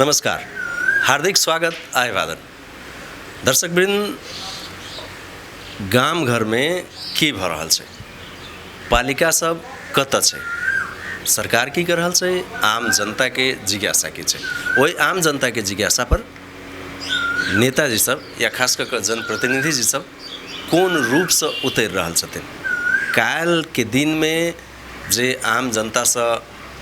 नमस्कार, हार्दिक स्वागत आ अभिवादन। दर्शकवृन्द, गाम घरमे की भऽ रहल छै, पालिका सब कतऽ छै, सरकार की कऽ रहल छै, आम जनताके जिज्ञासा की छै, ओहि आम जनताके जिज्ञासा पर नेताजी सब या खास कऽ कऽ जनप्रतिनिधि जी सब कोन रूपसँ उतरि रहल छथिन। काल्हिके दिनमे जे आम जनतासँ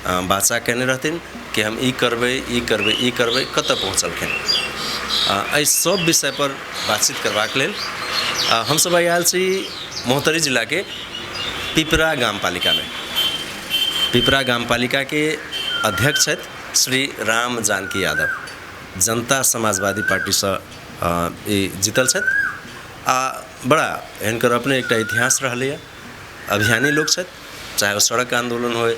वाचा कयने रहथिन कि हम ई करबै, ई करबै, ई करबै, कतऽ पहुँचलखिन, एहि सब विषयपर बातचीत करबाक लेल हमसब आइ आयल छी महोत्तरी जिलाके पिपरा गामपालिकामे। पिपरा गामपालिकाके अध्यक्ष छथि श्री राम जानकी यादव, जनता समाजवादी पार्टीसँ ई जीतल छथि आ बड़ा हिनकर अपने एकटा इतिहास रहलैए। अभियानी लोक छथि, चाहे ओ सड़क आन्दोलन होय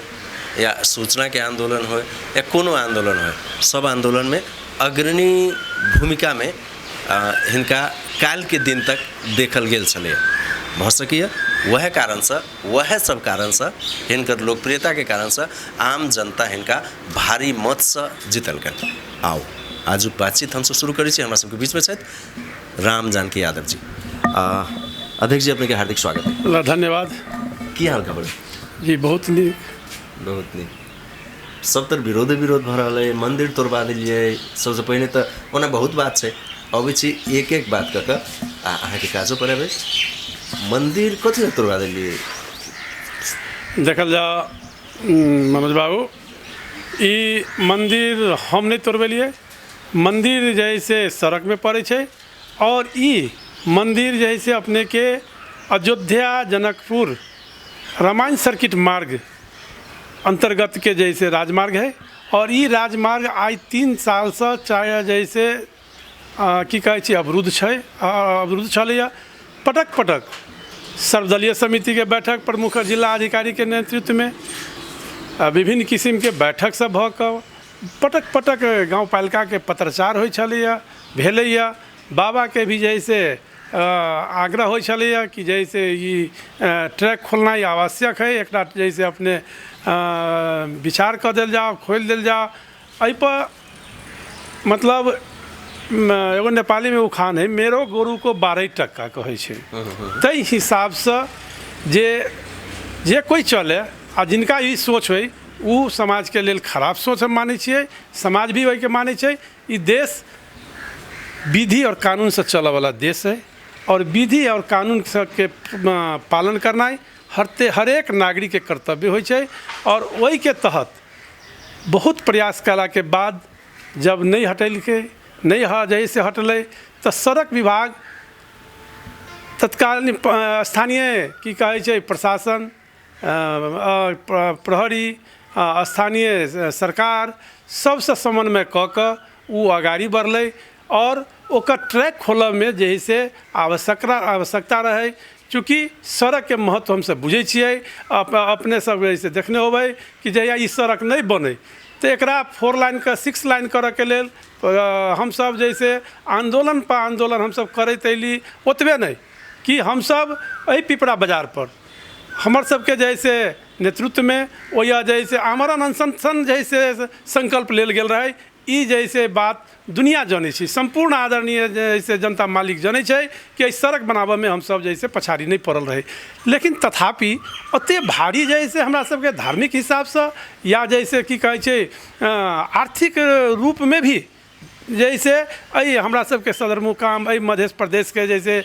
या सूचनाके आन्दोलन होय या कोनो आन्दोलन होय, सब आन्दोलनमे अग्रणी भूमिकामे हिनका काल्हिके दिन तक देखल गेल छलैए। भऽ सकैए वएह कारणसँ, वएह सब कारणसँ, हिनकर लोकप्रियताके कारणसँ आम जनता हिनका भारी मतसँ जितलकनि। आउ आजुक बातचीत हमसब शुरू करै छी। हमरा सबके बीचमे छथि राम जानकी यादव जी। अध्यक्ष जी, अपनेके हार्दिक स्वागत है। ल, धन्यवाद। की हाल खबर? जी बहुत नीक। बहुत नीक। सब तर विरोधे विरोध भऽ रहल है, मंदिर तोड़बा देलियै सबसँ पहिने। तऽ ओना बहुत बात छै, अबै छी एक एक बात कऽ कऽ आ अहाँके काजो पर एबै। मंदिर कथी लए तोड़बा देलियै? देखल जाउ मनोज बाबू, ई मन्दिर हम नहि तोड़बेलियै। मन्दिर जे है से सड़कमे पड़ै छै आओर ई मन्दिर जे है से अपनेके अयोध्या जनकपुर रामायण सर्किट मार्ग अन्तर्गतके जे है से राजमार्ग है आओर ई राजमार्ग आइ 3 सालसँ चाहे जे है से की कहै छै अवरुद्ध छै, अवरुद्ध छलैए। पटक पटक सर्वदलीय समितिके बैठक प्रमुख जिला अधिकारीके नेतृत्वमे विभिन्न किसिमके बैठक सब भऽ कऽ पटक पटक गाँवपालिकाके पत्रचार होइ छलैए, भेलैए। बाबाके भी जे है से आग्रह होइ छलैए कि जे है से ई ट्रैक खोलनाइ आवश्यक है, एकरा जे है से अपने विचार कऽ देल जाउ, खोलि देल जाउ। एहिपर मतलब एगो नेपालीमे उखान है, मेरो गोरू को 12 टक्का कहै छै। ताहि हिसाबसँ जे जे कोइ चलै आ जिनका ई सोच होइ, ओ समाजके लेल खराब सोच हम मानै छियै, समाज भी ओहिके मानै छै। ई देश विधि आओर कानूनसँ चलऽवला देश है आओर विधि आओर कानून सबके पालन करनाइ हरेक नागरिकके कर्तव्य होइ छै। आओर ओहिके तहत बहुत प्रयास कयलाके बाद जब नहि हटेलकै, नहि जे से हटलै, तऽ सड़क विभाग तत्कालीन स्थानीय की कहै छै प्रशासन, प्रहरी, स्थानीय सरकार सबसँ समन्वय कऽ कऽ ओ अगाड़ी बढ़लै आओर ओकर ट्रैक खोलऽमे जे है से आवश्यकता रहै। चूँकि सड़कके महत्व हमसब बुझै छियै, अपने सब जे है देखने होबै कि जहिया ई सड़क नहि बनै तऽ एकरा 4 लाइनके 6 लाइन करऽके लेल हमसब जे है आन्दोलन पर आन्दोलन हमसब करैत अयली। ओतबे नहि कि हमसब एहि पिपरा बाजारपर हमर सबके जे है से नेतृत्वमे ओहि जे है से आमरण अनशन जे है से संकल्प लेल गेल रहै। ई जे है से बात दुनिया जनै छै, सम्पूर्ण आदरणीय जे है से जनता मालिक जनै छै कि एहि सड़क बनाबऽमे हमसब जे है से पछाड़ी नहि पड़ल रहै। लेकिन तथापि ओतेक भारी जे है से हमरा सबके धार्मिक हिसाबसँ या जे है से की कहै छै आर्थिक रूपमे भी जे है से एहि हमरा सबके सदर मुकाम एहि मध्य प्रदेशके जे है से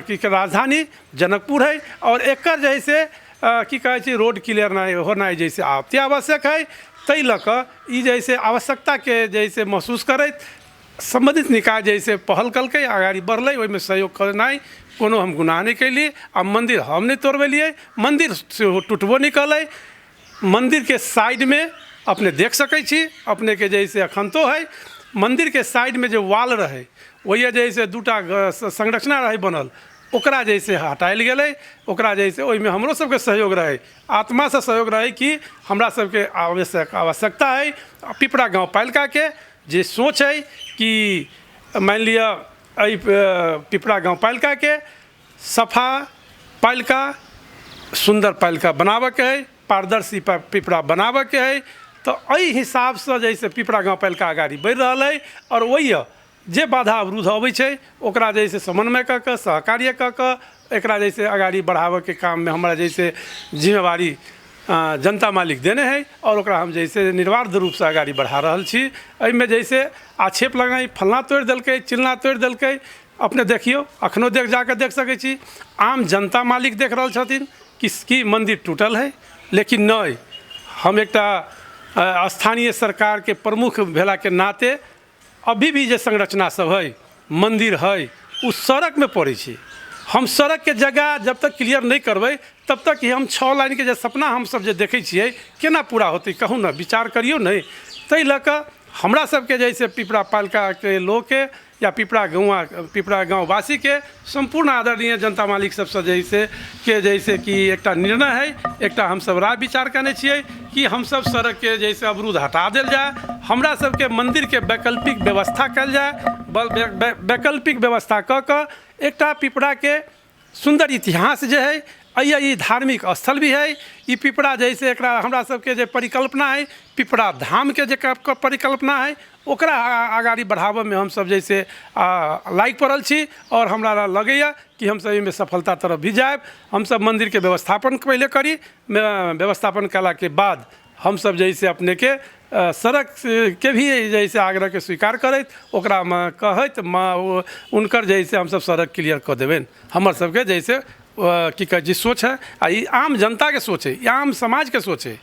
की राजधानी जनकपुर है आओर एकर जे है से की कहै छै रोड क्लियर नहि होनाइ जे है से अति आवश्यक है। ताहि लऽ कऽ ई जे है से आवश्यकताके जे है से महसूस करैत सम्बन्धित निकाय जे है से पहल केलकै, अगाड़ी बढ़लै। ओहिमे सहयोग करनाइ कोनो हम गुनाह नहि कयली आ मन्दिर हम नहि तोड़बेलियै, मन्दिर सेहो टुटबो नहि कयलै। मन्दिरके साइडमे अपने देख सकै छी, अपनेके जे है से अखनतो है मन्दिरके साइडमे जे वाल रहै ओहिमे जे है से 2टा संरचना रहै बनल, ओकरा जे है से हटायल गेलै। ओकरा जे है से ओहिमे हमरो सबके सहयोग रहै, आत्मासँ सहयोग रहै कि हमरा सबके आवश्यकता है। पिपरा गाँवपालिकाके जे सोच है कि मानि लिअ एहि पिपरा गाँवपालिकाके सफा पालिका, सुन्दर पालिका बनाबऽके है, पारदर्शी पिपरा बनाबऽके है, तऽ एहि हिसाबसँ जे है से पिपरा गाँवपालिका अगाड़ी बढ़ि रहल अइ। आओर ओहि जे बाधा अवरुद्ध अबै छै ओकरा जे है से समन्वय कऽ कऽ सहकार्य कऽ कऽ एकरा जे है से अगाड़ी बढ़ाबऽके काममे हमरा जे है से जिम्मेवारी जनता मालिक देने है आओर ओकरा हम जे है से निर्बाध रूपसँ अगाड़ी बढ़ा रहल छी। एहिमे जे है से आक्षेप लगाइ फल्लाँ तोड़ि देलकै चिल्लाँ तोड़ि देलकै, अपने देखियौ अखनो देख जाके देख सकै छी, आम जनता मालिक देख रहल छथिन कि की मन्दिर टूटल है, लेकिन नहि, हम एकटा स्थानीय सरकारके प्रमुख भेलाके नाते अभी भी जे संरचना सब है मन्दिर है ओ सड़कमे पड़ै छै। हम सड़कके जगह जब तक क्लियर नहि करबै तब तक हम 6 लाइनके जे सपना हमसब जे देखै छियै केना पूरा होतै, कहू ने, विचार करियौ ने। ताहि लऽ कऽ हमरा सबके जे है से पिपरा पालिकाके लोकके या पिपरा गौआ पिपरा गाँववासीके सम्पूर्ण आदरणीय जनता मालिक सबसँ जे है से के जे है से कि एकटा निर्णय है, एकटा हमसब राय विचार केने छियै कि हमसब सड़कके जे है से अवरुद्ध हटा देल जाय, हमरा सबके मन्दिरके वैकल्पिक व्यवस्था कयल जाय, वैकल्पिक व्यवस्था कऽ कऽ एकटा पिपराके सुन्दर इतिहास जे है, ई धार्मिक स्थल भी है, ई पिपरा जे है से एकरा हमरा सबके जे परिकल्पना है पिपरा धामके जे परिकल्पना है ओकरा अगाड़ी बढ़ाबऽमे हमसब जे से लागि पड़ल छी और हमरा लगैए कि हमसब एहिमे सफलता तरफ भी जायब। हमसब मन्दिरके व्यवस्थापन पहिले करी, व्यवस्थापन कयलाके बाद हमसब जे है से अपनेके सड़क के भी जे है से आग्रहके स्वीकार करैत ओकरामे कहैत हुनकर जे है से हमसब सड़क क्लियर कऽ देबनि। हमर सबके जे है से की कहै छै सोच है आ ई आम जनताके सोच है, ई आम समाजके सोच है।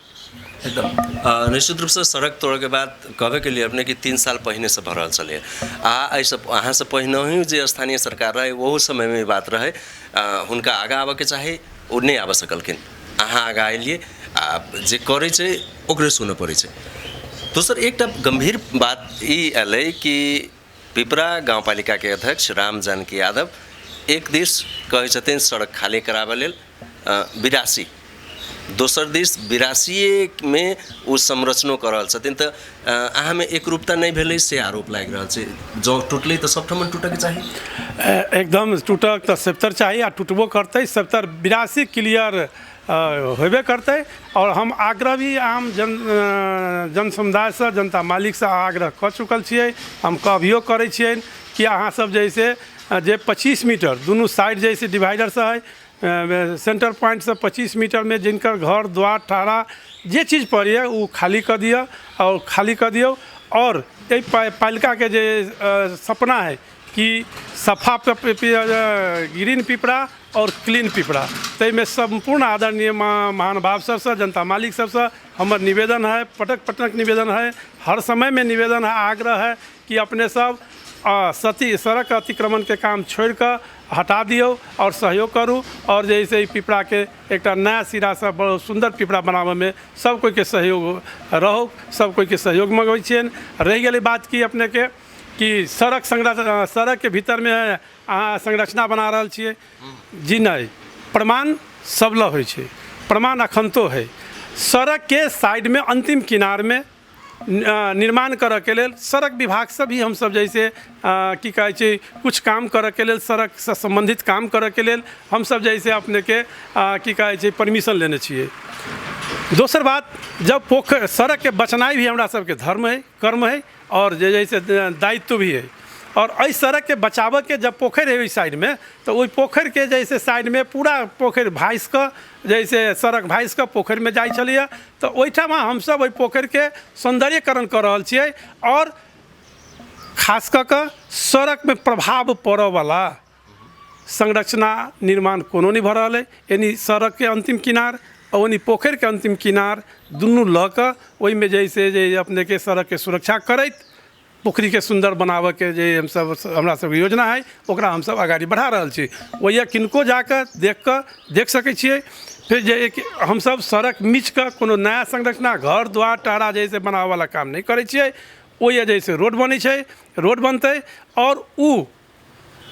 एकदम निश्चित रूपसँ सड़क तोड़ैके बाद कहबे के लिए अपने कि 3 साल पहिने से भऽ रहल छलै आ एहिसँ अहाँसँ पहिनहिं जे स्थानीय सरकार रहै ओहो समयमे ई बात रहै, हुनका आगाँ आबऽके चाही, ओ नहि आबऽ सकलखिन, अहाँ आगाँ एलियै आ जे करै छै ओकरे सुनऽ पड़ै छै। दोसर एकटा गम्भीर बात ई एलै कि पिपरा गाँवपालिकाके अध्यक्ष राम जानकी यादव एक दिस कहै छथिन सड़क खाली कराबऽ लेल बिरासी, दोसर दिस बिरासीएमे ओ संरचनो कऽ रहल छथिन, तऽ अहाँमे एकरूपता नहि भेलै से आरोप लागि रहल छै। जँ टूटलै तऽ सबठाम टूटऽके चाही। एकदम टूटक तऽ सभतर चाही आ टूटबो करतै, सभतर बिरासी क्लियर होबे करतै। और हम आग्रह भी आम जन समुदायसँ जनता मालिकसँ आग्रह कऽ चुकल छियै, हम कहबियो करै छियनि कि अहाँ सब जे है से जे 25 मीटर दुनू साइड जे है से डिवाइडरसँ है, सेंटर पॉइंटसँ 25 मीटरमे जिनकर घर द्वार ठहरा जे चीज पड़ैए ओ खाली कऽ दिअ और खाली कऽ दियौ। और एहि पालिकाके जे सपना है कि सफा ग्रीन पिपरा और क्लीन पिपरा, ताहिमे सम्पूर्ण आदरणीय महानुभाव सबसँ जनता मालिक सबसँ हमर निवेदन है, पटक पटक निवेदन है, हर समयमे निवेदन है, आग्रह है कि अपने सब सती सड़क अतिक्रमणके काम छोड़िकऽ हटा दियौ और सहयोग करू और जे है से पिपराके एकटा नया सिरासँ बहुत सुन्दर पिपरा बनाबऽमे सब कोइके सहयोग रहौ, सब कोइके सहयोग मङ्गबै छियनि। रहि गेलै बात कि अपनेके कि सड़क संरचना, सड़कके भीतरमे अहाँ संरचना बना रहल छियै जी नहि, प्रमाण सब लग होइ छै, प्रमाण अखनतो है। सड़कके साइडमे अन्तिम किनारमे निर्माण करऽके लेल सड़क विभागसँ भी हमसब जैसे की कहै छै कुछ काम करऽके लेल सड़कसँ सम्बन्धित काम करऽके लेल हमसब जैसे अपनेके की कहै छै परमिशन लेने छियै। दोसर बात, जब पोखरि सड़कके बचनाइ भी हमरा सबके धर्म है, कर्म है और जे जैसे दायित्व भी है। और एहि सड़कके बचाबऽके जब पोखरि है ओहि साइडमे तऽ ओहि पोखरिके जैसे साइडमे पूरा पोखरि भासिकऽ जैसे सड़क भासिकऽ पोखरिमे जाइ छलैए, तऽ ओहिठाम हमसब ओहि पोखरिके सौन्दर्यकरण कऽ रहल छियै और खास कऽ कऽ सड़कमे प्रभाव पड़ऽवला संरचना निर्माण कोनो नहि भऽ रहल अइ। यानी सड़कके अन्तिम किनार आओर ओनी पोखरिके अन्तिम किनार दुनू लऽ कऽ ओहिमे जे है से जे अपनेके सड़कके सुरक्षा करैत पोखरिके सुन्दर बनाबऽके जे हमसब हमरा सबके योजना है ओकरा हमसब अगाड़ी बढ़ा रहल छी। ओहिया किनको जाकऽ देखिकऽ देख सकै छियै। फेर जे एक हमसब सड़क मीचकऽ कोनो नया संरचना घर द्वार टहरा जे है से बनाबऽवला काम नहि करै छियै। ओहिया जे है से रोड बनै छै, रोड बनतै आओर उ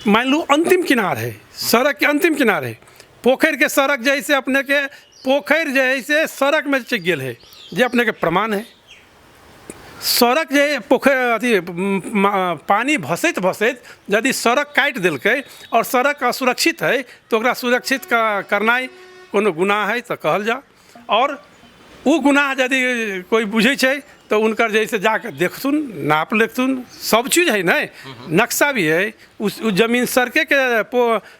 मान लू अंतिम किनार है, सड़क के अंतिम किनार है। पोखरि के सड़क जे है से अपने के पोखरि जे है से सड़क में चलि गेल है, जे अपने के प्रमाण है। सड़क जे पोखरि अथी पानी भसैत भसैत यदि सड़क काटि देलकै और सड़क असुरक्षित है तो ओकरा सुरक्षित करनाइ कोनो गुनाह है तऽ कहल जाओ। और ओ गुनाह यदि कोइ बुझै छै तऽ हुनकर जे है से जाके देखथुन, नाप लेथुन, सब चीज है ने, नक्शा भी है। उस जमीन सड़केके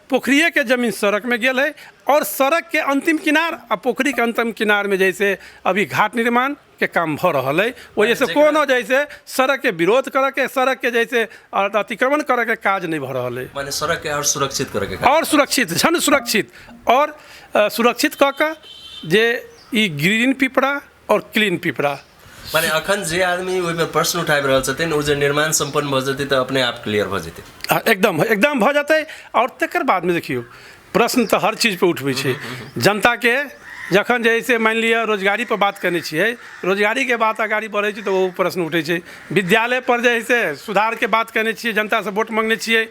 पोखरिएके जमीन सड़कमे गेल है आओर सड़कके अन्तिम किनार आ पोखरिके अन्तिम किनारमे जैसे अभी घाट निर्माणके काम भऽ रहल है। ओहिसँ कोनो जैसे सड़कके विरोध करऽके, सड़कके जैसे अतिक्रमण करऽके काज नहि भऽ रहल है। माने सड़कके आओर सुरक्षित करऽके काज। आओर सुरक्षित, झन सुरक्षित आओर सुरक्षित कऽ कऽ जे ई ग्रीन पिपरा आओर क्लीन पिपरा। माने अखन जे आदमी ओहिमे प्रश्न उठाबि रहल छथिन, ओ जे निर्माण सम्पन्न भऽ जेतै तऽ अपने आप क्लियर भऽ जेतै। एकदम एकदम भऽ जेतै। आओर तकर बादमे देखियौ, प्रश्न तऽ हर चीज पर उठबै छै जनताके। जखन जे है से मानि लिअ रोजगारी पर बात करने छियै, रोजगारीके बात अगाड़ी बढ़ै छै तऽ ओ प्रश्न उठै छै। विद्यालय पर जे है से सुधारके बात करने छियै, जनतासँ वोट मङ्गने छियै,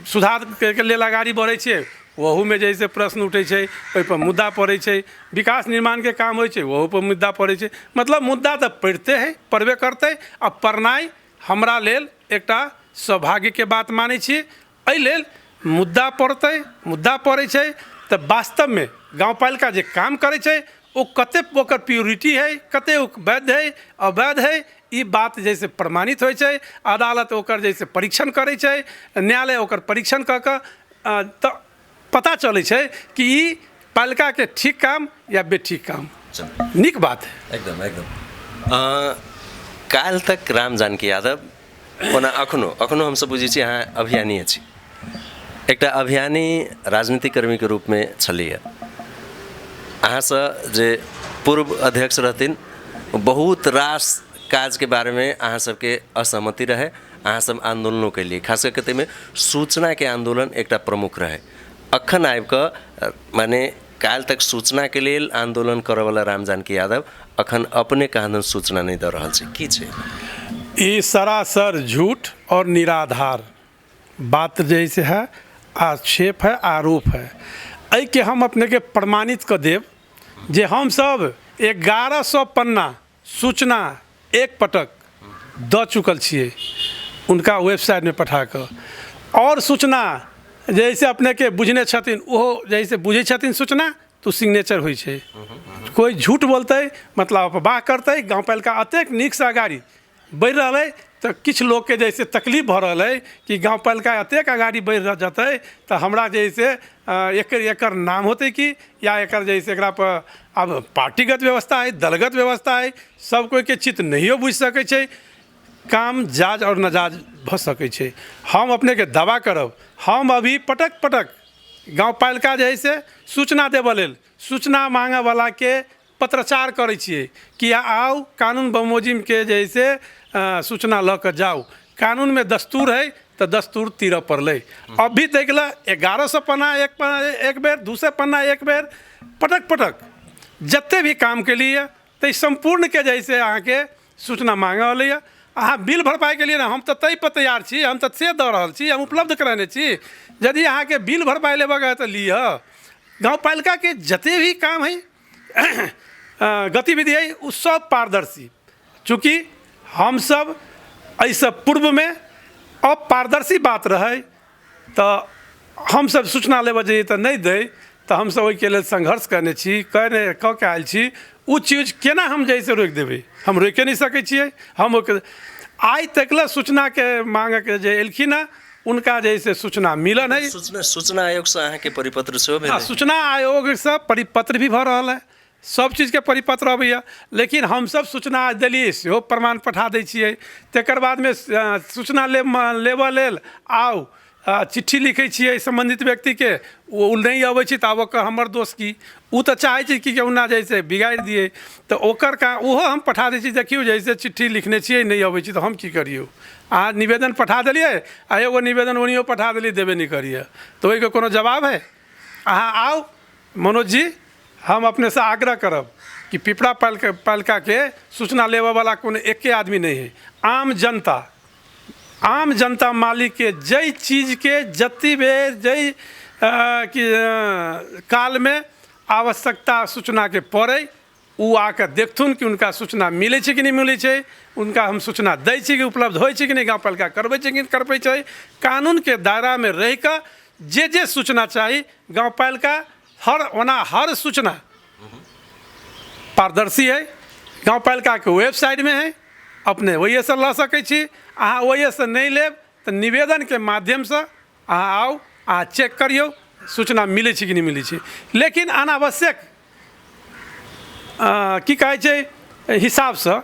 सुधारके लेल अगाड़ी बढ़ै छियै, ओहूमे जे है से प्रश्न उठै छै, ओहिपर मुद्दा पड़ै छै। विकास निर्माणके काम होइ छै, ओहूपर मुद्दा पड़ै छै। मतलब मुद्दा तऽ पड़िते हइ, पड़बे करतै। आ पड़नाइ हमरा लेल एकटा सौभाग्यके बात मानै छी। एहि लेल मुद्दा पड़तै, मुद्दा पड़ै छै तऽ वास्तवमे गाँवपालिका जे काम करै छै ओ कतेक ओकर प्योरिटी हइ, कतेक ओ वैध हइ, अवैध हइ, ई बात जैसे प्रमाणित होइ छै, अदालत ओकर जैसे परीक्षण करै छै, न्यायालय ओकर परीक्षण कऽ कऽ तऽ पता चलै छै कि ई पालिकाके ठीक काम या बेठीक काम। नीक बात है। एकदम एकदम। काल्हि तक राम जानकी यादव, ओना अखनो अखनो हमसब बुझै छी अहाँ अभियानीए छी, एकटा अभियानी राजनीतिक कर्मीके रूपमे छलियै। अहाँसँ जे पूर्व अध्यक्ष रहथिन, बहुत रास काजके बारेमे अहाँ सबके असहमति रहै, अहाँ सब आन्दोलनो केलियै, खास कऽ के ताहिमे सूचनाके आन्दोलन एकटा प्रमुख रहै। अखन आबिकऽ माने काल्हि तक सूचनाके लेल आन्दोलन करऽवला राम जानकी यादव अखन अपने कहाँदन सूचना नहि दऽ रहल छै, की छै ई? सरासर झूठ और निराधार बात जैसे है, आक्षेप है, आरोप है। एहिके हम अपनेके प्रमाणित कऽ देब जे हमसब 1100 पन्ना सूचना एक पटक दऽ चुकल छियै उनका वेबसाइटमे पठा कऽ। आओर सूचना जैसे अपनेके बुझने छथिन, ओहो जैसे बुझै छथिन, सूचना तऽ सिग्नेचर होइ छै। कोइ झूठ बोलतै, मतलब अफवाह करतै। गाँवपालिका एतेक नीकसँ अगाड़ी बढ़ि रहल अइ तऽ किछु लोकके जैसे तकलीफ भऽ रहल अइ कि गाँवपालिका एतेक अगाड़ी बढ़ि जेतै तऽ हमरा जे है से एकर एकर नाम होतै कि या एकर जे है से एकरापर आब पार्टीगत व्यवस्था हइ, दलगत व्यवस्था हइ, सब कोइके चित्त नहियो बुझि सकै छै। काम जायज आओर नाजायज भऽ सकै छै। हम अपनेके दावा करब, हम अभी पटक पटक गाँवपालिका जे है से सूचना देबऽ लेल सूचना माँगऽवलाके पत्राचार करै छियै कि आउ, कानून बमोजिमके जे है से सूचना लऽ कऽ जाउ। कानूनमे दस्तूर है तऽ दस्तूर तीरऽ पड़लै। अभी देख लऽ, 1100 पन्ना एक एक बेर, 200 पन्ना एक बेर, पटक पटक जते भी काम केलियै तऽ सम्पूर्णके जे है से अहाँके सूचना माँगऽ अयलैए। अहाँ बिल भरपाइके लिए ने, हम तऽ ताहिपर तैयार छी, हम तऽ से दऽ रहल छी, हम उपलब्ध करेने छी। यदि अहाँके बिल भरपाइ लेबऽके है तऽ लिअ। गाँवपालिकाके जते भी काम हइ, गतिविधि हइ, ओ सब पारदर्शी। चूँकि हमसब एहिसँ पूर्वमे अपारदर्शी बात रहै तऽ हमसब सूचना लेबऽ जइए तऽ नहि दै, तऽ हमसब ओहिके लेल संघर्ष करने छी, कने कऽ के आयल छी। ओ चीज केना हम जे है से रोकि देबै? हम रोकिए नहि सकै छियै। हम ओकर आइ तक लए सूचनाके माँगके जे एलखिन हँ, उनका जे है से सूचना मिलल है। सूचना सूचना आयोगसँ अहाँके परिपत्र सेहो भेल? सूचना आयोगसँ परिपत्र भी भऽ रहल है, सब चीजके परिपत्र अबैए, लेकिन हमसब सूचना देलियै सेहो प्रमाण पठा दै छियै। तकर बादमे सूचना लेबऽ लेल आउ, चिट्ठी लिखै छियै सम्बन्धित व्यक्तिके, ओ नहि अबै छै तऽ आब ओकर हमर दोष की? ओ तऽ चाहै छै कि केहुना जे है से बिगाड़ि दियै, तऽ ओकर का ओहो हम पठा दै छी, देखियौ जे है से चिट्ठी लिखने छियै, नहि अबै छै तऽ हम की करियौ? अहाँ निवेदन पठा देलियै आ एगो निवेदन ओनियो पठा देलियै, देबे नहि करैए, तऽ ओहिके कोनो जवाब है? अहाँ आउ मनोज जी, हम अपनेसँ आग्रह करब कि पिपरा पालिकाके सूचना लेबऽवला कोनो एके आदमी नहि है। आम जनता, आम जनता मालिकके जाहि चीजके जते बेर जाहि कि कालमे आवश्यकता सूचनाके पड़ै, ओ आके देखथुन कि हुनका सूचना मिलै छै कि नहि मिलै छै, हुनका हम सूचना दै छी कि उपलब्ध होइ छै कि नहि, गाँवपालिका करबै छै कि नहि करबै छै। कानूनके दायरामे रहिकऽ जे जे सूचना चाही गाँवपालिका हर ओना हर सूचना पारदर्शी है, गाँवपालिकाके वेबसाइटमे है, अपने ओहिसँ लऽ सकै छी। अहाँ ओहिसँ नहि लेब तऽ निवेदनके माध्यमसँ अहाँ आउ, अहाँ चेक करियौ सूचना मिलै छै कि नहि मिलै छै। लेकिन अनावश्यक की कहै छै हिसाबसँ,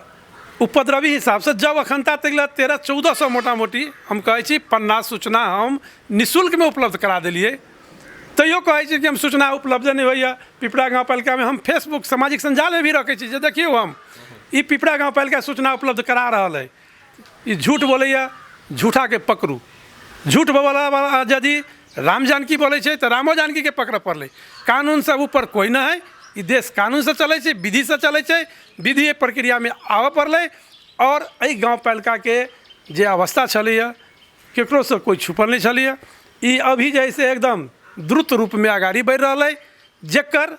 उपद्रवी हिसाबसँ जब अखनता तक 1300-1400 मोटा मोटी हम कहै छी पन्ना सूचना हम निःशुल्कमे उपलब्ध करा देलियै, तैयो कहै छी कि हम सूचना उपलब्ध नहि होइए। पिपरा गाँवपालिकामे हम फेसबुक सामाजिक सञ्जालमे भी रखै छी जे देखियौ हम ई पिपरा गाँवपालिका सूचना उपलब्ध करा रहल अइ, ई झूठ बोलैए, झूठाके पकड़ू। झूठ बोलऽवला यदि राम जानकी बोलै छै तऽ रामो जानकीके पकड़ऽ पड़लै। कानूनसँ ऊपर कोइ नहि हइ, ई देश कानूनसँ चलै छै, विधिसँ चलै छै, विधि प्रक्रियामे आबऽ पड़लै। आओर एहि गाँवपालिकाके जे अवस्था छलैए ककरोसँ कोइ छुपल नहि छलैए, ई अभी जे हइ से एकदम द्रुत रूपमे अगाड़ी बढ़ि रहल अइ, जकर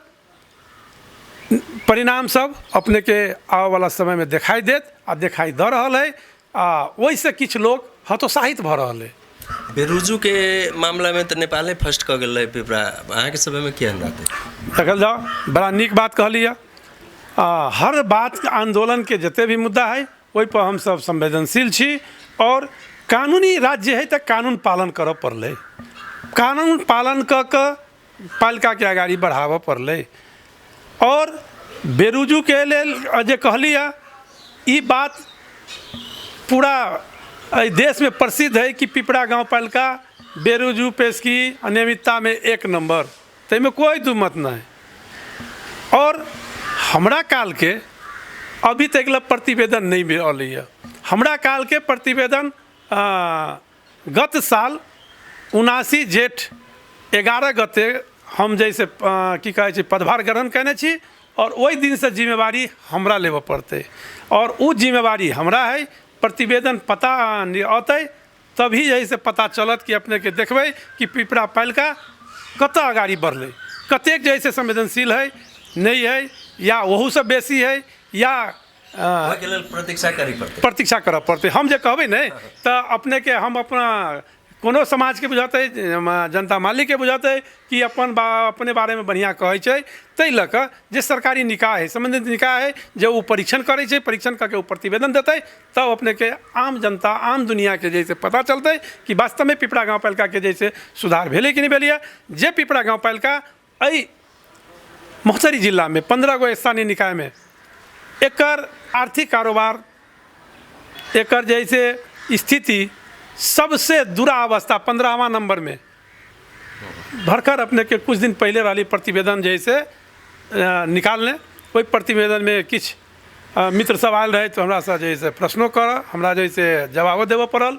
परिणाम सब अपनेके आबऽवला समयमे देखाइ देत आ देखाइ दऽ रहल अइ, आ ओहिसँ किछु लोक हतोत्साहित भऽ रहल अइ। बेरुजुके मामलामे तऽ नेपाले फर्स्ट कऽ गेल रहै पिपरा, अहाँके समयमे केहन रहतै? देखल जाउ, बड़ा नीक बात कहलियै। हर बात आन्दोलनके जते भी मुद्दा हइ ओहिपर हमसब संवेदनशील छी, आओर कानूनी राज्य हइ तऽ कानून पालन करऽ पड़लै, कानून पालन कऽ कऽ पालिकाके अगाड़ी बढ़ाबऽ पड़लै। आओर बेरुजूके लेल जे कहलियै ई बात पूरा एहि देशमे प्रसिद्ध है कि पिपरा गाँवपालिका बेरुजू पेशगी अनियमिततामे एक नम्बर, ताहिमे कोइ दू मत नहि। आओर हमरा कालके अभी तक लए प्रतिवेदन नहि अलैए। हमरा कालके प्रतिवेदन गत साल 79 जेठ 11 गते हम जैसे की कहै छै पदभार ग्रहण कयने छी, आओर ओहि दिनसँ जिम्मेवारी हमरा लेबऽ पड़तै, आओर ओ जिम्मेवारी हमरा है। प्रतिवेदन पता अतै तभी जे है से पता चलत कि अपनेके देखबै कि पिपरा पालिका कतऽ अगाड़ी बढ़लै, कतेक जे है से संवेदनशील है नहि है, या ओहूसँ बेसी है, या ओहिके लेल प्रतीक्षा करै पड़तै, प्रतीक्षा करऽ पड़तै। हम जे कहबै ने तऽ अपनेके हम अपना कोनो समाजके बुझतै, जनता मालिकके बुझतै कि अपन अपने बारेमे बढ़िआँ कहै छै, ताहि लऽ कऽ जे सरकारी निकाय हइ, सम्बन्धित निकाय हइ, जे ओ परीक्षण करै छै, परीक्षण कऽ के ओ प्रतिवेदन देतै, तब अपनेके आम जनता आम दुनिआके जे से पता चलतै कि वास्तवमे पिपरा गाँवपालिकाके जे से सुधार भेलै कि नहि भेलैए। जे पिपरा गाँवपालिका एहि महोत्तरी जिलामे 15 गो स्थानीय निकायमे एकर आर्थिक कारोबार, एकर जे से स्थिति सबसे दुरावस्था 15वां नंबरमे भरकर अपनेके कुछ दिन पहिले रहली प्रतिवेदन जे से निकालने, ओहि प्रतिवेदनमे किछु मित्र सब आयल रहै तऽ हमरासँ जे से प्रश्नो करऽ, हमरा जे से जवाबो देबऽ पड़ल।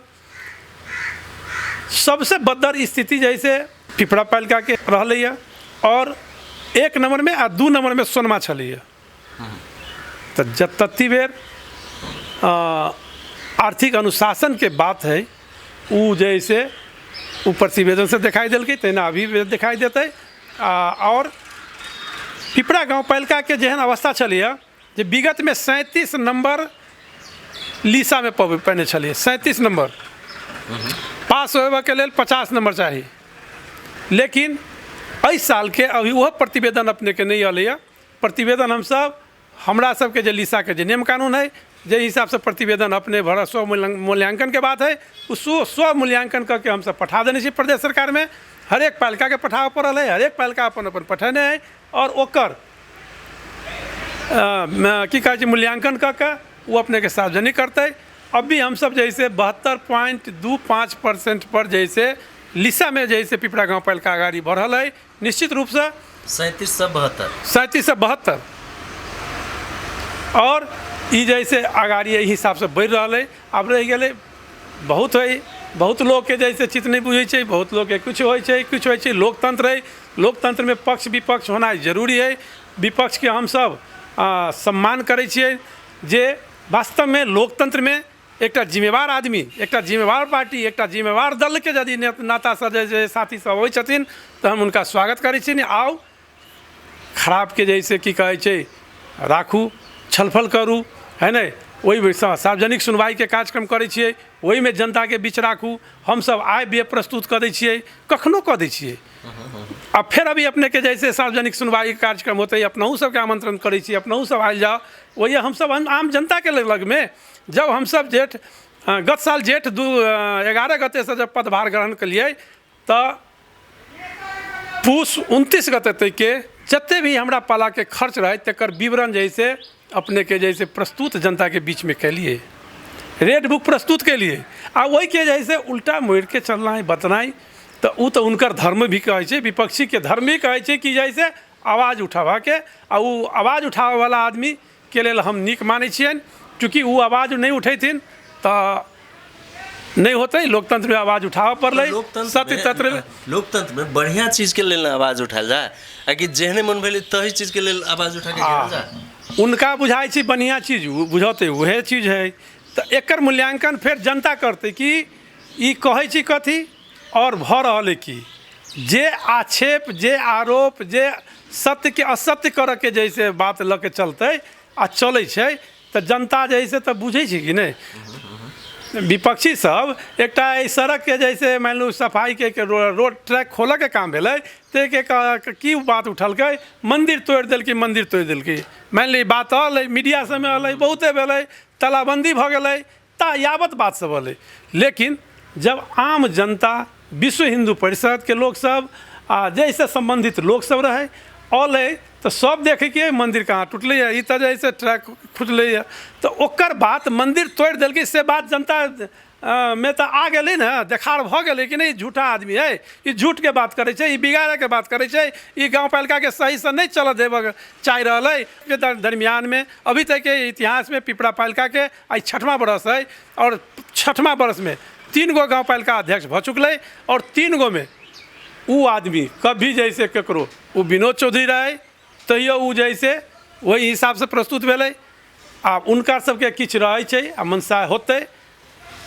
सबसे बदतर स्थिति जे से पिपरा पालिकाके रहलैए, आओर 1 नंबरमे आ 2 नंबरमे सोनमा छलैए। तऽ जतती बेर आर्थिक अनुशासनके बात है ओ जे से ओ प्रतिवेदनसँ देखाइ देलकै, तहिना अभी भी देखाइ देतै। आओर पिपरा गाँवपालिकाके जेहन अवस्था छलैए जे विगतमे 37 नम्बर लीसामे पने छलियै, 37 नम्बर पास होबऽके लेल 50 नम्बर चाही, लेकिन एहि सालके अभी ओहो प्रतिवेदन अपनेके नहि अलैए। प्रतिवेदन हमसब हमरा सबके जे लीसाके जे नियम कानून है जे हिसाबसँ प्रतिवेदन अपने भर स्व मूल्यांकनके बात है, ओ स्व मूल्यांकन करके हमसब पठा देने छी प्रदेश सरकारमे। हरेक पालिकाके पठाबऽ पड़ल है, हरेक पालिका अपन अपन पठेने है, आओर ओकर की कहै छै मूल्यांकन कऽ के ओ अपनेके सार्वजनिक करतै। अभी हमसब जे है से 72.25% पर जे है से लिसामे जे है से पिपरा गाँवपालिका अगाडि बढ़ल है निश्चित रूपसँ। 3772, 3772, आओर ई जे है से अगाडि एहि हिसाबसँ बढ़ि रहल है। आब रहि गेलै बहुत है, बहुत लोकके जे है से चित्त नहि बुझै छै, बहुत लोकके किछु होइ छै, किछु होइ छै। लोकतंत्र है, लोकतंत्रमे पक्ष विपक्ष होनाइ जरूरी है। विपक्षके हमसब सम्मान करै छियै, जे वास्तवमे लोकतंत्रमे एकटा जिम्मेवार आदमी, एकटा जिम्मेवार पार्टी, एकटा जिम्मेवार दलके यदि नेता सब जे साथी सब अबै छथिन तऽ हम हुनका स्वागत करै छियनि। आउ खराबके जे से की कहै छै राखू, छलफल करू, है ने, ओहि सार्वजनिक सुनवाइके कार्यक्रम करै छियै, ओहिमे जनताके बीच राखू। हमसब आय व्यय प्रस्तुत कऽ दै छियै, कखनो कऽ दै छियै। आ फेर अभी अपनेके जैसे सार्वजनिक सुनवाई कार्यक्रम होतै, अपनहु सबके आमंत्रण करै छी, अपनहु सब आयल जाउ। वही हमसब आम जनताके लगमे जब हमसब जेठ गत साल जेठ 2-11 गतेसँ जब पदभार ग्रहण केलियै तऽ पूस 29 गते तकके जते भी हमरा पालाके खर्च रहै तकर विवरण जैसे अपनेके जैसे प्रस्तुत जनताके बीचमे केलियै, रेड बुक प्रस्तुत केलियै। आ ओहिके जैसे उल्टा मोड़िके चलनाइ बतनाइ तऽ ओ तऽ हुनकर धर्म भी कहै छै, विपक्षीके धर्म भी कहै छै कि जैसे आवाज उठाबऽके। आ ओ आवाज उठाबऽवला आदमीके लेल हम नीक मानै छियनि, चूँकि ओ आवाज नहि उठेथिन तऽ नहि होतै। लोकतंत्रमे आवाज उठाबऽ पड़लै। सत्य तंत्र लोकतंत्रमे बढ़िआँ चीजके लेल ने आवाज उठायल जाय, आ कि जेहने मन भेलै तही चीजके लेल आवाज उठाके घेरल जाय। उनका बुझाइ छै बढ़िआँ चीज, ओ बुझौतै उएह चीज है। तऽ एकर मूल्यांकन फेर जनता करतै कि ई कहै छी कथी आओर भऽ रहल है की। जे आक्षेप, जे आरोप, जे सत्यके असत्य करऽके जैसे बात लऽ के चलतै आ चलै छै तऽ जनता जे है से तऽ बुझै छै कि नहि। विपक्षी सब एकटा एहि सड़कके जैसे मानि लू सफाइके रोड ट्रैक खोलऽके काम भेलै ताहिके की बात उठलकै, मन्दिर तोड़ि देलकै, मन्दिर तोड़ि देलकै। मानि ली बात अलै, मीडिया सबमे अलै, बहुते भेलै, तालाबन्दी भऽ गेलै, ता यावत बात सब अलै। लेकिन जब आम जनता, विश्व हिन्दू परिषदके लोकसब आ जाहिसँ सम्बन्धित लोकसब रहै अलै तऽ सब देखै कि मन्दिर कहाँ टुटलैए, ई तऽ जे है से ट्रैक खुजलैए। तऽ ओकर बात मन्दिर तोड़ि देलकै से बात जनता मे तऽ आ गेलै ने, देखार भऽ गेलै कि नहि ई झूठा आदमी है, ई झूठके बात करै छै, ई बिगाड़ैके बात करै छै, ई गाँव पालिकाके सहीसँ नहि चलऽ देबऽ चाहि रहल अइ। के दरमियानमे अभी तकके इतिहासमे पिपरा पालिकाके आइ छठमा बरस अइ आओर छठमा बरसमे 3 गो गाँव पालिका अध्यक्ष भऽ चुकलै आओर 3 गोमे उ आदमी कभी जैसे ककरो ओ विनोद चौधरी रहै तैयो ओ जैसे ओहि हिसाबसँ प्रस्तुत भेलै। आ हुनका सबके किछु रहै छै आ मनसा होतै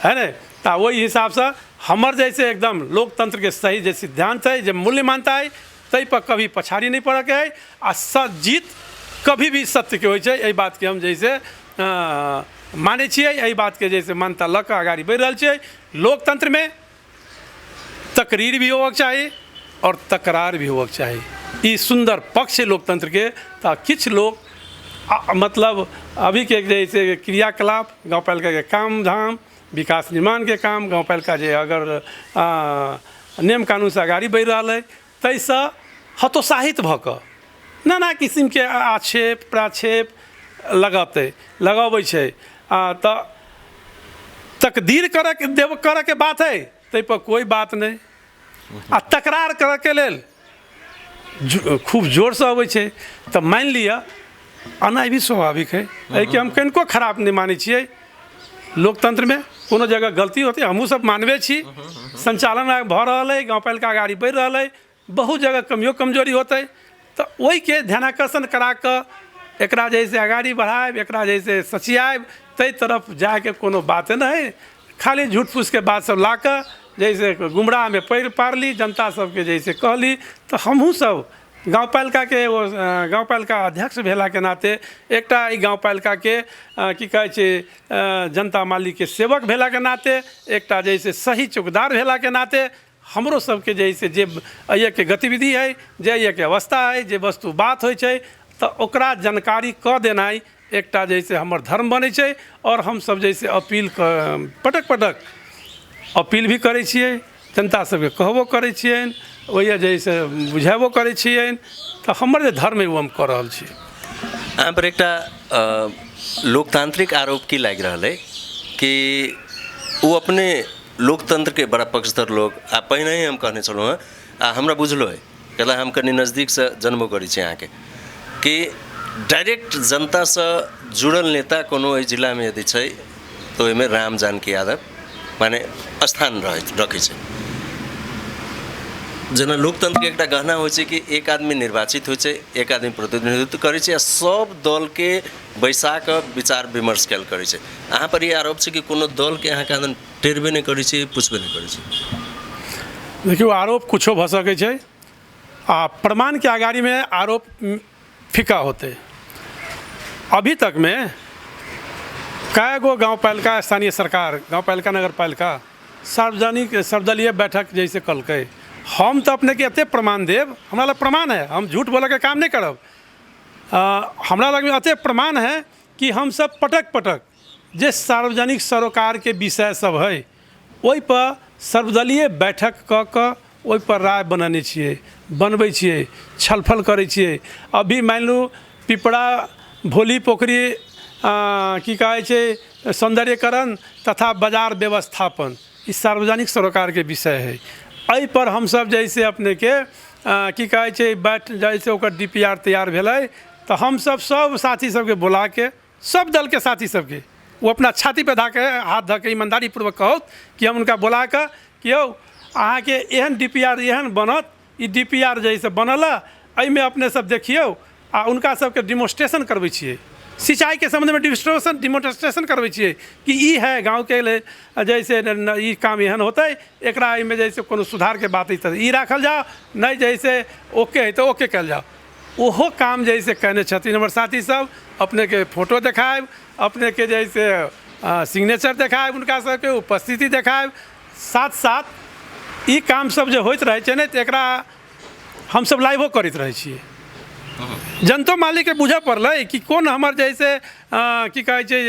है ने, तऽ ओहि हिसाबसँ हमर जैसे एकदम लोकतंत्रके सही जे सिद्धांत है, जे मूल्य मानता है, ताहिपर कभी पछाड़ी नहि पड़ऽके है। आ जीत कभी भी सत्यके होइ छै, एहि बातके हम जैसे मानै छियै, एहि बातके जैसे मान्यता लऽ कऽ अगाड़ी बढ़ि रहल छियै। लोकतंत्रमे तकरीर भी होबक चाही आओर तकरार भी होबक चाही, ई सुन्दर पक्ष छै लोकतंत्रके। तऽ किछु लोक मतलब अभीके जे से क्रियाकलाप, गाँव पालिकाके काम धाम, विकास निर्माणके काम, गाँव पालिका जे अगर नियम कानूनसँ अगाड़ी बढ़ि रहल अइ ताहिसँ हतोत्साहित भऽ कऽ नाना किसिमके आक्षेप प्राक्षेप लगबै छै। तऽ तकदीर करऽके देब करऽके बात है ताहिपर कोइ बात नहि, आ तकरार करऽके लेल खूब जोरसँ अबै छै। तऽ मानि लिअ एना भी स्वाभाविक है, एहिके हम कनिको खराब नहि मानै छियै। लोकतंत्रमे कोनो जगह गलती होतै हमहूँ सब मानवे छी। सञ्चालन भऽ रहल अइ, गाँव पालिका अगाड़ी बढ़ि रहल अइ, बहुत जगह कमियो कमजोरी होतै तऽ ओहिके ध्यानाकर्षण करा कऽ एकरा जे है से अगाड़ी बढ़ायब, एकरा जे है से सचियायब, ताहि तरफ जाइके कोनो बात नहि। खाली झूठ फूसके बात सब ला कऽ जैसे गुमराहमे पड़ि पारली जनता सबके, जैसे कहली। तऽ हमहूँ सब गाँव पालिकाके एगो गाँव पालिका अध्यक्ष भेलाके नाते एकटा एहि गाँव पालिकाके की कहै छै जनता मालिकके सेवक भेलाके नाते, एकटा जे है से सही चौकीदार भेलाके नाते हमरो सबके जे है से जे एहिके गतिविधि है, जे एहिके अवस्था है, जे वस्तु बात होइ छै तऽ ओकरा जानकारी कऽ देनाइ एकटा जे है से हमर धर्म बनै छै। आओर हमसब जे है से अपील पटक पटक अपील भी करै छियै, जनता सबके कहबो करै छियनि, ओहिमे जे है से बुझेबो करै छियनि। तऽ हमर जे धर्म है ओ हम कऽ रहल छी। अहाँ पर एकटा लोकतांत्रिक आरोप की लागि रहल है कि ओ अपने लोकतंत्रके बड़ा पक्षधर लोक, आ पहिने ही हम कहने छलहुँ हँ आ हमरा बुझलो है, कैला हम कनि नजदीकसँ जनबो करै छी अहाँके, कि डायरेक्ट जनतासँ जुड़ल नेता कोनो एहि जिलामे यदि छै तऽ ओहिमे राम जानकी यादव माने स्थान रखै छै। जेना लोकतंत्रके एकटा गहना होइ छै कि एक आदमी निर्वाचित होइ छै, एक आदमी प्रतिनिधित्व करै छै आ सब दलके बैसा कऽ विचार विमर्श कयल करै छै। अहाँ पर ई आरोप छै कि कोनो दलके अहाँके आदमी टेरबे नहि करै छै, पुछबे नहि करै छै। देखियौ, आरोप कुछो भऽ सकै छै आ प्रमाणके अगाड़ीमे आरोप फीका होतै। अभी तकमे कए गो गाँव पालिका, स्थानीय सरकार, गाँव पालिका, नगर पालिका सार्वजनिक सर्वदलीय बैठक जैसे कलकै, हम तऽ अपनेके एतेक प्रमाण देब, हमरा लग प्रमाण है, हम झूठ बोलऽके काम नहि करब। हमरा लगमे एतेक प्रमाण है कि हमसब पटक पटक जे सार्वजनिक सरोकारके विषय सब है ओहिपर सर्वदलीय बैठक कऽ कऽ ओहिपर राय बनेने छियै, बनबै छियै, छलफल करै छियै। अभी मानि लू पिपरा भोली पोखरी की कहै छै सौन्दर्यकरण तथा बाजार व्यवस्थापन, ई सार्वजनिक सरोकारके विषय है। एहिपर हमसब जैसे अपनेके की कहै छै बैठ जैसे ओकर DPR तैयार भेलै तऽ हमसब सब साथी सबके बुलाके, सब दलके साथी सबके, ओ अपना छाती पे धऽ के हाथ धऽ के ईमानदारी पूर्वक कहत कि हम हुनका बुला कऽ कि यौ अहाँके एहन DPR एहन बनत, ई DPR जैसे बनल है एहिमे अपने सब देखियौ, आ हुनका सबके डिमोन्स्ट्रेशन करबै छियै, सिंचाईके सम्बन्धमे डिमोन्स्ट्रेशन करबै छियै कि ई है गाँवके लेल जैसे ई काम एहन होतै, एकरा एहिमे जैसे कोनो सुधारके बात है तऽ ई राखल जाओ, नहि जैसे ओके है तऽ ओके कयल जाओ। ओहो काम जैसे कयने छथिन हमर साथी सब। अपनेके फोटो देखायब, अपनेके जैसे सिग्नेचर देखायब, हुनका सबके उपस्थिति देखायब। साथ साथ ई काम सब जे होइत रहै छै ने तऽ एकरा हमसब लाइवो करैत रहै छियै। जनतो मालिकके बुझऽ पड़लै कि कोन हमर जैसे की कहै छै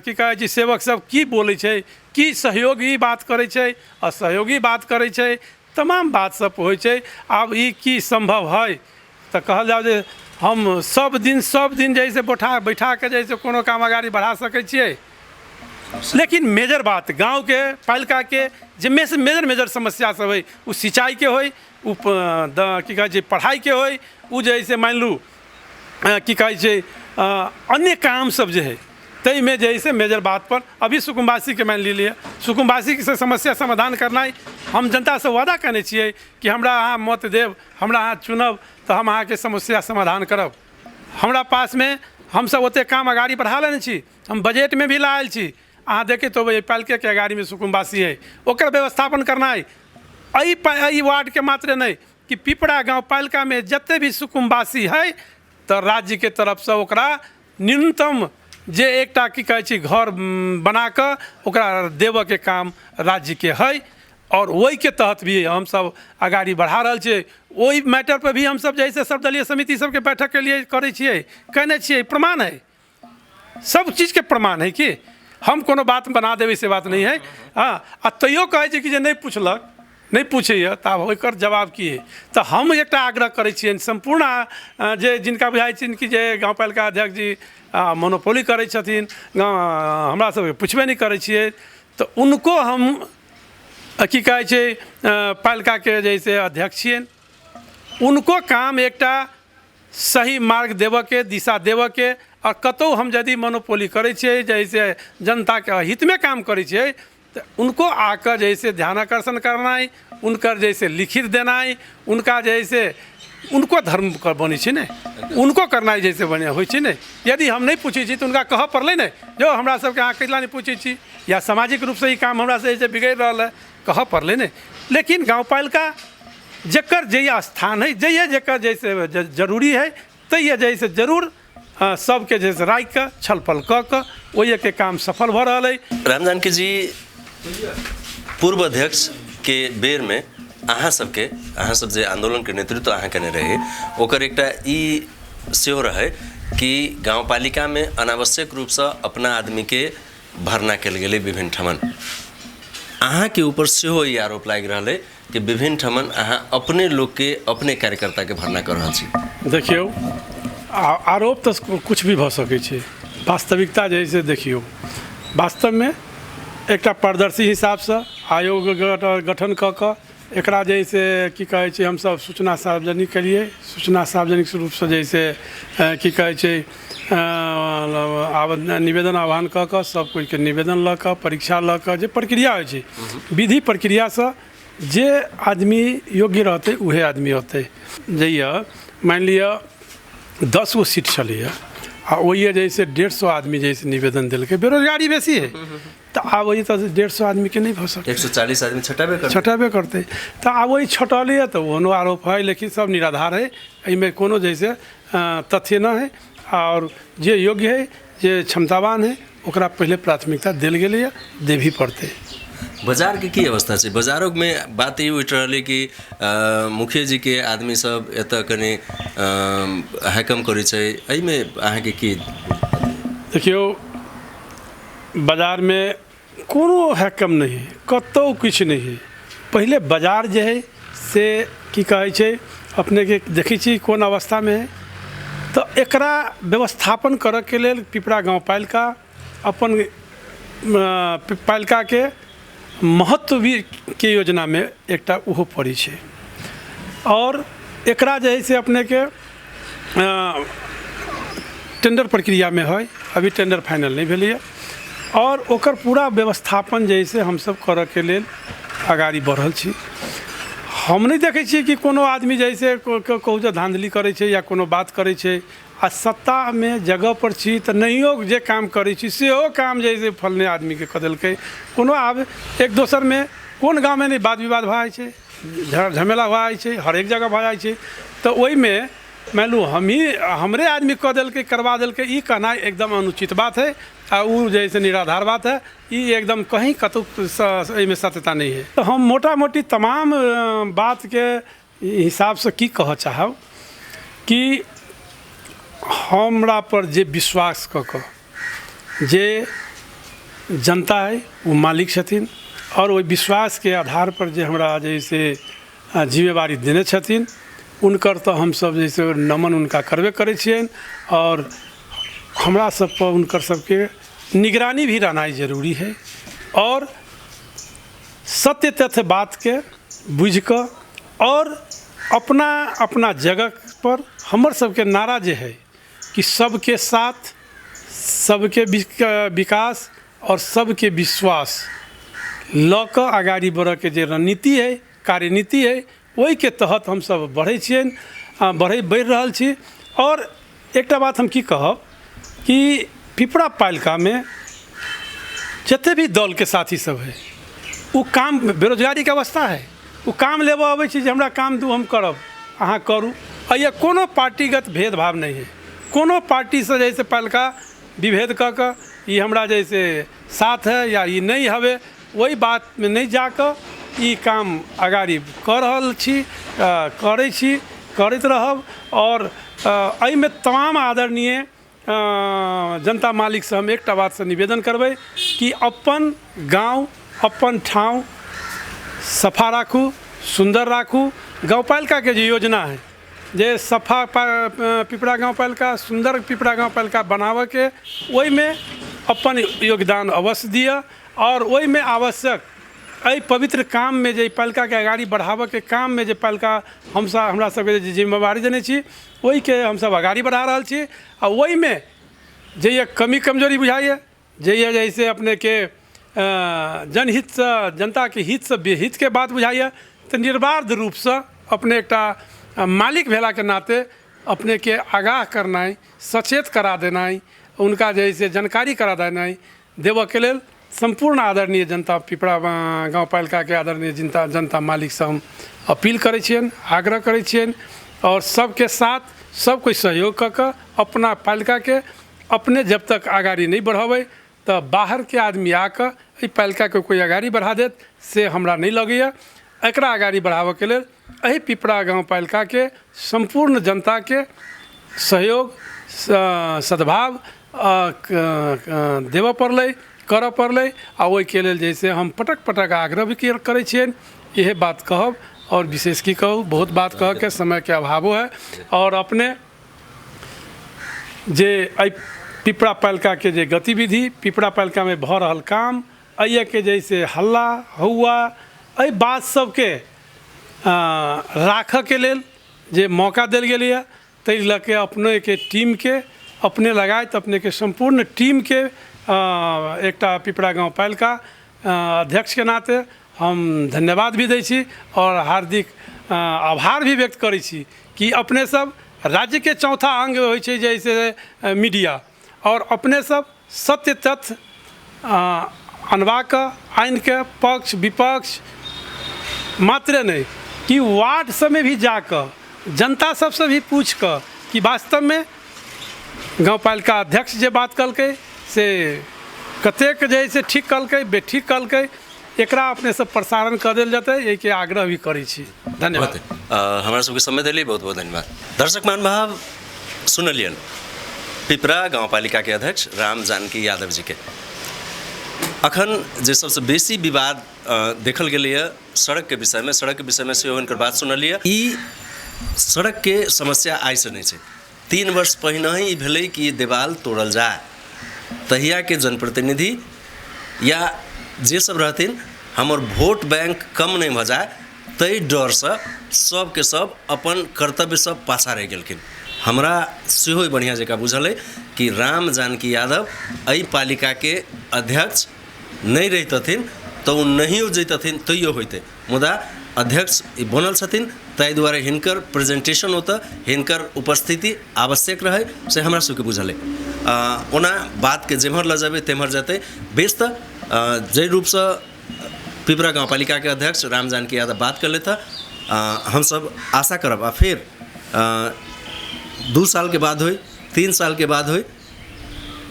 की कहै छै सेवक सब की बोलै छै, की सहयोगी बात करै छै, असहयोगी बात करै छै, तमाम बात सब होइ छै। आब ई की सम्भव है तऽ कहल जाउ जे हम सब दिन जैसे बैठा के जैसे कोनो काम अगाड़ी बढ़ा सकै छियै, लेकिन मेजर बात गाँवके पालिकाके जे मेजर मेजर समस्या सब है, ओ सिंचाईके होइ, ओ की कहै छै पढ़ाइके होइ, ओ जे है से मानि लू की कहै छै अन्य काम सब जे है ताहिमे जे है से मेजर बात पर अभी सुकुम्बासीके मानि लिअ, सुकुम्बासीके समस्या समाधान करनाइ हम जनतासँ वादा कयने छियै कि हमरा अहाँ मत देब, हमरा अहाँ चुनब तऽ हम अहाँके समस्या समाधान करब। हमरा पासमे हमसब ओतेक काम अगाड़ी बढ़ा लेने छी, हम बजटमे भी लायल छी। अहाँ देखैत होबै एहि पालिकेके अगाड़ीमे सुकुम्बासी है, ओकर व्यवस्थापन करनाइ एहि वार्डके मात्र नहि कि पिपरा गाँव पालिकामे जते भी सुकुम्बासी है तऽ राज्यके तरफसँ ओकरा न्यूनतम जे एकटा की कहै छै घर बनाकऽ ओकरा देबऽके काम राज्यके है, आओर ओहिके तहत भी हमसब अगाड़ी बढ़ा रहल छियै। ओहि मैटरपर भी हमसब जे है से सर्वदलीय समिति सबके बैठक के लिए करै छियै, कयने छियै, प्रमाण है, सब चीजके प्रमाण है कि हम कोनो बात बना देबै से बात नहि है। हँ, आ तैयो कहै छै कि जे नहि पुछलक, नहि पूछैए, तऽ आब ओकर जवाब की है। तऽ हम एकटा आग्रह करै छियनि सम्पूर्ण जे जिनका बुझाइ छनि कि जे गाँव पालिका अध्यक्ष जी मोनोपोली करै छथिन, हमरा सबके पुछबे नहि करै छियै, तऽ उनको हम की कहै छै पालिकाके जे से अध्यक्ष छियनि, उनको काम एकटा सही मार्ग देबऽके, दिशा देबऽके, आओर कतहु हम यदि मोनोपोली करै छियै जैसे जनताके हितमे काम करै छियै तऽ उनको आकऽ जे है से ध्यान आकर्षण करनाइ, उनकर जे है से लिखित देनाइ, उनका जे है से उनको धर्म बनै छै ने, उनको करनाइ जे से बढ़िआँ होइ छै ने। यदि हम नहि पूछै छी तऽ हुनका कहऽ पड़लै ने, जो हमरा सबके अहाँ कैला नहि पूछै छी, या सामाजिक रूपसँ ई काम हमरा से जे बिगड़ि रहल है, कहऽ पड़लै ने। लेकिन गाँव पालिका जकर जे स्थान है, जइए जकर जैसे जरूरी है तैये जे है से जरूर सबके जे से राखि कऽ छलफल कऽ कऽ ओहिके काम सफल भऽ रहल अइ। राम जानकी जी, पूर्व अध्यक्ष के बेर में अहाँ सबके, अहाँ सब जे आंदोलन के नेतृत्व अहाँ केने रही, ओकर एकटा ई सेहो रहै कि गाँवपालिका में अनावश्यक रूपसँ अपना आदमी के भरना कयल गेलै विभिन्न ठमन। अहाँके ऊपर सेहो ई आरोप लागि रहल अइ कि विभिन्न ठमन अहाँ अपने लोकके, अपने कार्यकर्ताके भरना कऽ रहल छी। देखियौ, आरोप तऽ कुछ भी भऽ सकै छै, वास्तविकता जे है से देखियौ, वास्तवमे एकटा पारदर्शी हिसाबसँ आयोग गठन कऽ कऽ एकरा जे है से की कहै छै हमसब सूचना सार्वजनिक केलियै, सूचना सार्वजनिक रूपसँ जे है से की कहै छै निवेदन आह्वान कऽ कऽ सब कोइके निवेदन लऽ कऽ परीक्षा लऽ कऽ जे प्रक्रिया होइ छै विधि प्रक्रियासँ जे आदमी योग्य रहतै उहे आदमी होतै। जइए मानि लिअ 10 गो सीट छलैए आ ओहिए जे है से 150 आदमी जे है से निवेदन देलकै, बेरोजगारी बेसी है तऽ आब ओहि तऽ 150 आदमीके नहि भऽ सकतै, 140 आदमी छटेबे करतै, छटेबे करतै। तऽ आब ओहि छटलैए तऽ ओहनो आरोप है, लेकिन सब निराधार है, एहिमे कोनो जे है से तथ्य नहि है। आओर जे योग्य है, जे क्षमतावान है, ओकरा पहिले प्राथमिकता देल गेलैए, देबही पड़तै। बाजारके की अवस्था छै? बाजारोमे बात ई उठि रहल है कि मुखिया जीके आदमी सब एतऽ कनि हैकम करै छै, एहिमे अहाँके की? देखियौ, बाजारमे कोनो हैकम नहि है, कतहु किछु नहि है। पहिले बाजार जे है से की कहै छै, अपनेके देखै छी कोन अवस्थामे है, तऽ एकरा व्यवस्थापन करऽके लेल पिपरा गाँवपालिका अपन पालिकाके महत्व भी के योजनामे एकटा ओहो पड़ै छै। आओर एकरा जे है से अपनेके टेंडर प्रक्रियामे है, अभी टेंडर फाइनल नहि भेलैए, आओर ओकर पूरा व्यवस्थापन जे है से हमसब करऽके लेल अगाड़ी बढ़ल छी। हम नहि देखै छियै कि कोनो आदमी जे है से कहू जे धाँधली करै छै या कोनो बात करै छै। आ सत्तामे जगह पर छी तऽ नहियो जे काम करै छी सेहो काम जे है से फलने आदमीके कऽ देलकै। कोनो आब एक दोसरमे कोन गाँवमे नहि वाद विवाद भऽ जाइ छै, झमेला भऽ जाइ छै, हरेक जगह भऽ जाइ छै। तऽ ओहिमे मानि लू हमही हमरे आदमी कऽ देलकै, करवा देलकै, ई कहनाइ एकदम अनुचित बात है, आ ओ जे है से निराधार बात है। ई एकदम कहीं कतहु एहिमे सत्यता नहि है। तऽ हम मोटा मोटी तमाम बातके हिसाबसँ की कहऽ चाहब कि हमरा पर जे विश्वास कऽ कऽ जे जनता है ओ मालिक छथिन, आओर ओहि विश्वासके आधार पर जे हमरा जे है से जिम्मेवारी देने छथिन, हुनकर तऽ हमसब जे है से नमन हुनका करबे करै छियनि, आओर हमरा सब पर हुनकर सबके निगरानी भी रहनाइ जरूरी है। आओर सत्य तथ्य बातके बुझिकऽ आओर अपना अपना जगह पर हमर सबके नारा जे है कि सबके साथ सबके विकास आओर सबके विश्वास लऽ कऽ अगाड़ी बढ़ऽके जे रणनीति है, कार्यनीति है, ओहिके तहत हमसब बढ़ै छियनि, बढ़ि रहल छी। आओर एकटा बात हम की कहब कि पिपरा पालिकामे जते भी दलके साथी सब है ओ काम बेरोजगारीके अवस्था है, ओ काम लेबऽ अबै छै जे हमरा काम दू, हम करब, अहाँ करू। एहिमे कोनो पार्टीगत भेदभाव नहि है, कोनो पार्टीसँ जे है से पालिका विभेद कऽ कऽ ई हमरा जे है से साथ है या ई नहि हवे, ओहि बातमे नहि जाकऽ ई काम अगाड़ी कऽ रहल छी, करै छी, करैत रहब। आओर एहिमे तमाम आदरणीय जनता मालिकसँ हम एकटा बातसँ निवेदन करबै कि अपन गाँव अपन ठाँव सफा राखू, सुन्दर राखू। गाँवपालिकाके जे योजना है जे सफा पिपरा गाँवपालिका, सुन्दर पिपरा गाँवपालिका बनाबऽके, ओहिमे अपन योगदान अवश्य दिअ। आओर ओहिमे आवश्यक एहि पवित्र काममे जे पालिकाके अगाड़ी बढ़ाबऽके काममे जे पालिका हमसब हमरा सबके जे जिम्मेवारी देने छी ओहिके हमसब अगाड़ी बढ़ा रहल छी। आ ओहिमे जे यऽ कमी कमजोरी बुझाइए, जे यऽ जैसे अपनेके जनहितसँ जनताके हितसँ बेहितके बात बुझाइए, तऽ निर्बाध रूपसँ अपने एकटा मालिक भेलाके नाते अपनेके आगाह करनाइ, सचेत करा देनाइ, हुनका जे है से जानकारी करा देनाइ देबऽके लेल सम्पूर्ण आदरणीय जनता पिपरा गाँवपालिकाके आदरणीय जनता मालिकसँ हम अपील करै छियनि, आग्रह करै छियनि। आओर सबके साथ सब कोइ सहयोग कऽ कऽ अपना पालिकाके अपने जब तक अगाड़ी नहि बढ़ेबै तऽ बाहरके आदमी आकऽ एहि पालिकाके कोइ अगाड़ी बढ़ा देत से हमरा नहि लगैए। एकरा अगाड़ी बढ़ाबऽके लेल एहि पिपरा गाँवपालिकाके सम्पूर्ण जनताके सहयोग सद्भाव देबऽ पड़लै, करऽ पड़लै। आ ओहिके लेल जे से हम पटक पटक आग्रह भी करै छियनि। इहे बात कहब आओर विशेष की कहू, बहुत बात कहऽके समयके अभावो है। आओर अपने जे एहि पिपरा पालिकाके जे गतिविधि, पिपरा पालिकामे भऽ रहल काम, एहिके जे से हल्ला हौआ, एहि बात सबके राखऽके लेल जे मौका देल गेलैए ताहि लऽ के अपनेके टीमके अपने लगायत अपनेके सम्पूर्ण टीमके एकटा पिपरा गाँवपालिका अध्यक्षके नाते हम धन्यवाद भी दै छी आओर हार्दिक आभार भी व्यक्त करै छी कि अपने सब राज्यके चौथा अङ्ग होइ छै जैसे मीडिया, आओर अपने सब सत्य तथ्य अनबाक आनिके पक्ष विपक्ष मात्रे नहि कि वार्ड सबमे भी जाकऽ जनता सबसँ भी पूछिकऽ कि वास्तवमे गाँवपालिका अध्यक्ष जे बात कहलकै से कतेक जे है से ठीक कहलकै बेठीक कहलकै, एकरा अपने सब प्रसारण कऽ देल जेतै, एहिके आग्रह भी करै छी। धन्यवाद। हमरा सबके समय देली, बहुत बहुत धन्यवाद। दर्शक महानुभाव, सुनलियन पिपरा गाउँपालिकाके अध्यक्ष राम जानकी यादव जी के। अखन जे सबसँ बेसी विवाद देखल गेलैए सड़कके विषयमे, सड़कके विषयमे सेहो हिनकर बात सुनलियै। ई सड़कके समस्या आइसँ नहि छै, 3 वर्ष पहिने ही ई भेलै कि देवाल तोड़ल जाय। तहियाके जनप्रतिनिधि या जे सब रहथिन, हमर वोट बैंक कम नहि भऽ जाय ताहि डरसँ सबके सब अपन कर्तव्यसँ पाछा रहि गेलखिन। हमरा सेहो बढ़िआँ जकाँ बुझल अइ कि राम जानकी यादव एहि पालिकाके अध्यक्ष नहि रहितथिन तऽ ओ नहियो जैतथिन तैयो होइतै, मुदा अध्यक्ष ई बनल छथिन ताहि दुआरे हिनकर प्रेजेंटेशन ओतऽ, हिनकर उपस्थिति आवश्यक रहै, से हमरा सबके बुझल अइ। ओना बातके जेम्हर लऽ जेबै तेम्हर जेतै। बेस, तऽ जाहि रूपसँ पिपरा गाउँपालिकाके अध्यक्ष राम जानकी यादव बात कयलथि हँ, हमसब आशा करब आ फेर 2 सालके बाद होइ, 3 सालके बाद होइ,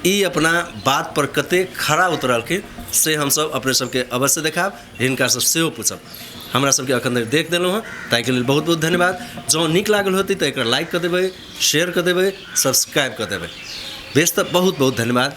ई अपना बात पर कतेक खरा उतरलखिन से हमसब अपने सबके अवश्य देखायब, हिनकासँ सेहो पूछब। हमरा सबके अखन धरि देख देलहुँ हँ ताहिके लेल बहुत बहुत धन्यवाद। जँ नीक लागल होतै तऽ एकरा लाइक कऽ देबै, शेयर कऽ देबै, सब्सक्राइब कऽ देबै। बेस, तऽ बहुत बहुत धन्यवाद।